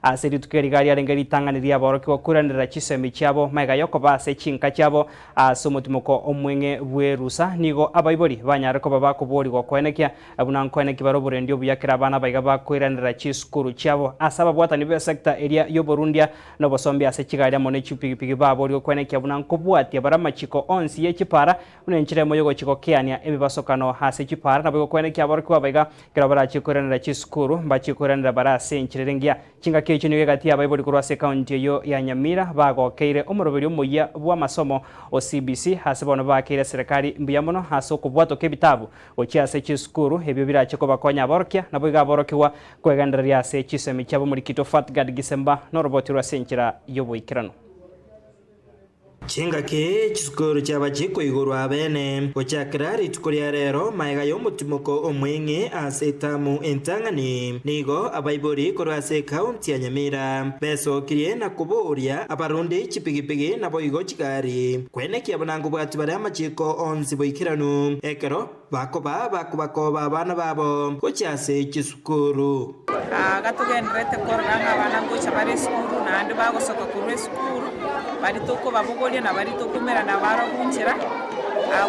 Ase rituko eri iga riarenge ritang'ani ri'aborokigwa koiranerera chisemi chiabo magega y'okoba ase chinka chiabo ase omotimoko omweng'e bw'erusa. Nigo abaibori banyare koba bakoboorigwa koenekia buna nkoenekia bare oborendi obuya kera abana abaiga bakoiranerera chisukuru chiabo. Ase ababwatani b'esecta eria y'oborundia na obosombi ase chigari amo ne chipigipigi baboorigwe koenekia buna nkobwatia bare amachiko onsi ye chipara buna enchera emo y'ogochia gokeania emebasokano ase chipara. Naboigo koenekia aborokigwa abaiga Ekero barachie koiranera chisukuru, mbachie koiranera bare ase enchera ere engiya. Chingaki echio nigo egati y'abaibori korwa ase ekaunti eyio ya Nyamira bagokeire omoroberi omoyia bw'amasomo o CBC ase bono baakeire eserekari mbuya mono ase okobwatoka ebitabu gochia ase chisukuru ebio birache kobakonya aborokia naboigo aborokigwa kwegendereria ase chisemi chiabo Omorikito Fatgard Gisemba noroboti rwe ase enchera y'oboikeranu. Chingaki chisukuru chiaba chikoigorwa abene gochakera rituko ria rero magega y'omotimoko omweng'e ase etamu entang'ani. Nigo abaibori korwa ase ekaunti ya Nyamira besokirie na koboria abarundi chipigipigi naboigo chigari kwenekia buna nkobwati bare amachiko onsi boikeranu ekero bakoba bakobakoba abana babo gochia ase chisukuru. Gatogendererete korora ng'a abana ngocha bare esukuru naende bagosoka korwa esukuru, baria tokobabogoria na baria tokomerana nabarobwo nchera,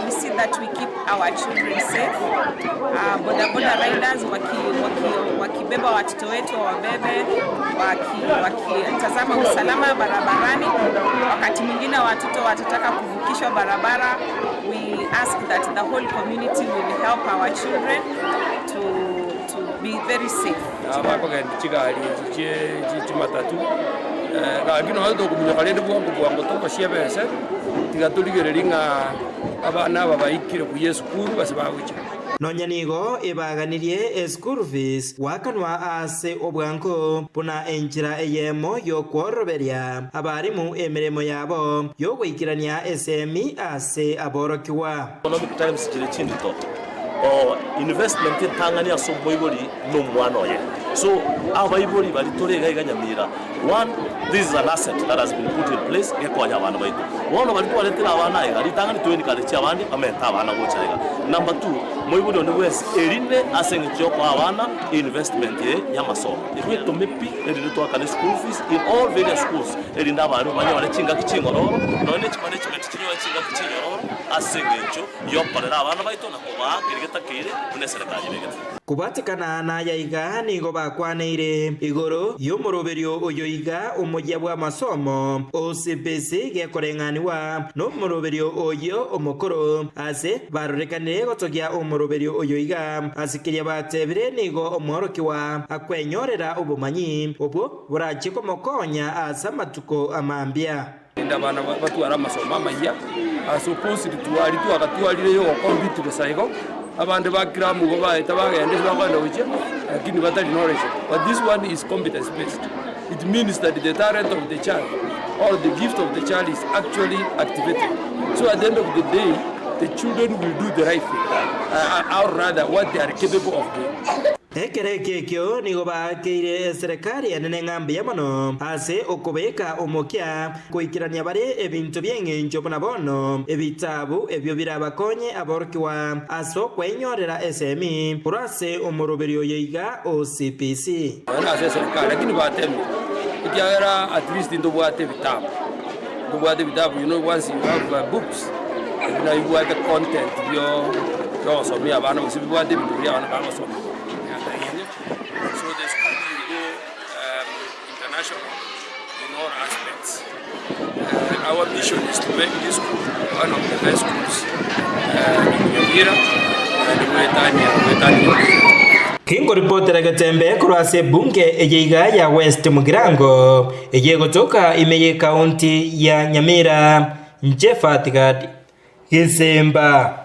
we see that we keep our children safe. Boda boda riders waki waki wakibeba watoto wetu wawabebe waki wakitazama usalama barabarani. Wakati mwingine watoto watataka kuvukishwa barabara, we ask that the whole community will help our children to to be very safe. Abakogenda chigari echi chie chimatatu, gaki nonye tokominyoka rende bwango bwango togochia ebese, tiga torigererie ng'a abana aba baikire buya esukuru ase bagochia. Nonya nigo ebaganirie eschool fees goakanwa ase obwango buna enchera eyemo y'okworoberia abarimu emeremo yabo y'ogoikerania esemi ase aborokigwa. Economic times chire chindito oo investment entang'ani ase omoibori na omwana oye. So abaibori baria tore iga iga Nyamira, one this is an asset that has been put in place gekonya abana baito. Bono baria twaretire abana iga, ritang'ani to encourage abande bamente abana gocha iga. Number two, moibori onde bwensi erinde ase eng'encho yokoa abana einvestment eye y'amasomo. Etwetome pi erinde toakane school fees in all various schools erinde abarimu banyore chingaki chingororo nonye ne chimanagement chinyore chingaki chinyororo ase eng'encho y'okorera abana baito na kobaa keria getakeire buna eserekari ebegete. Kobatekana naya iga nigo bakwaneire igoro y'omoroberio oyo iga omoyia bw'amasomo o CBC gekoreng'anigwa nomoroberio oyio omokoro ase barorekanire gotogia omoroberio oyo iga ase keria batebire nigo omworokigwa akwenyorera obomanyi obwo borachie komokonya ase amatuko amambia. Rende abana batware amasomo amayia, ase opposed to aria twagatwarire ya ogocompete bosa igo, abande ba cram igo baeta bagenda ase bakogenda gochia, lakini batari knowledge. But this one is competence based, it means that the talent of the child or the gift of the child is actually activated. So at the end of the day, the children will do the right thing, or rather what they are capable of doing. Ekero ekio ekio nigo baakeire eserekari enene ng'a mbuya mono ase okobeka omokia goikerania bare ebinto bi'engencho buna bono ebitabu ebio birabakonye aborokigwa ase okweinyorera esemi korwa ase omoroberio oyo iga o CPC. Nonya nase eserekari lakini batemire ekiagera at least ntobwate ebitabu, ntobwate ebitabu you know once you have books ebi nabio bibwate content bio biogosomia abana gose bibwate ebinto biria abana bagosoma. So the school will go um, international in all aspects. Uh, our mission is to make this school one of the best schools uh, in Nyamira and Gwetania, Gwetania Nyamira. Kinkoripotera getembe korwa ase ebunge eye iga ya West Mugirango, eye egotoka ime y'ekaunti ya Nyamira, Inche Fatgad Gisimba.